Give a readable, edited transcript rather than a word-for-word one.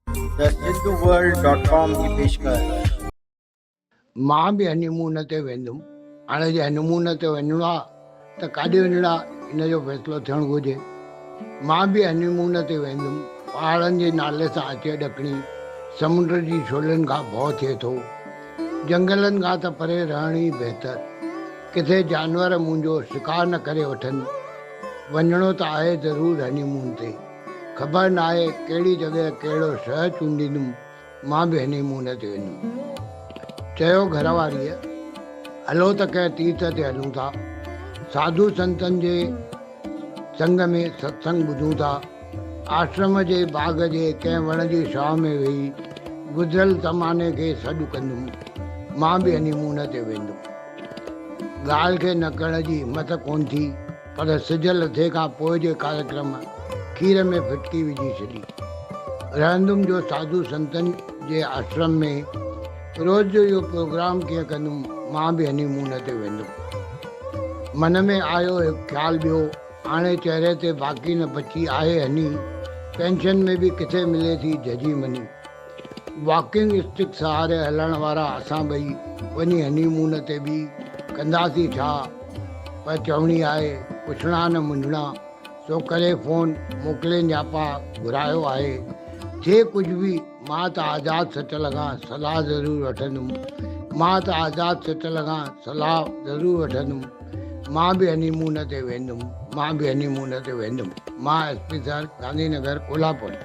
The Sindhu world dot com جي پيشڪش. مان به هني مون تي ويندم. هاڻي جي هني مون تي وڃڻو آ ته ڪاڏي وڃڻو آ ان جو فيصلو ٿيڻ گهرجي. مان به هني مون تي ويندم. پهاڙن جي نالي سان اچي ڏکڻي سمنڊ جي ڇولين کان ڀؤ ٿئي ٿو. جنگلن کان ته پري رهڻ ئي بهتر. ڪٿي جانور منهنجو شڪار نه ڪري وٺن. وڃڻو ته آهي ضرور هني مون تي. خبر ناهي ڪهڙي جڳهه ڪهڙو شهر چونڊيندم، مان به هني مون تي ويندم. چيو گهر واريء، هلو ته ڪنهن تيرٿ تي هلون ٿا. ساڌو سنتن جي سنگ ۾ ستسنگ ٻڌون ٿا. آشرم جي باغ جي ڪنهن وڻ جي ڇانو ۾ ويهي گذريل زماني کي سڏ ڪندم. مان به هني مون تي ويندم. ڳالهه کي نه ڪرڻ جي همت ڪونه ٿي، پر سج لٿي کان پوء جي ڪاريڪرم کير ۾ ڦٽڪي وجهي ڇڏي. رهندم جو ساڌو سنتن جي آشرم ۾ روز جو اهو پروگرام ڪيئن ڪندم، مان به هني مون تي ويندم. من ۾ آيو هڪ خيال ٻيو، هاڻي چهري تي باقي نه بچي آهي هني، پينشن ۾ به ڪٿي ملي ٿي جهجهي مني. واڪنگ اسٽڪ سهاري هلڻ وارا اسان ٻئي وڃي هني مون تي به ڪنداسين ڇا؟ پر چوڻي آهي پڇڻا نه منجهڻا، سو ڪري فون موڪلي نياپا گهرايو آهي. ٿئي ڪجهه به مان ته آزاد سچل کان صلاح ضرور وٺندم. مان ته آزاد سچل کان صلاح ضرور وٺندم. مان به هني مون تي ويندم. مان به هني مون تي ويندم. مان S P sir Gandhi Nagar Kolhapur.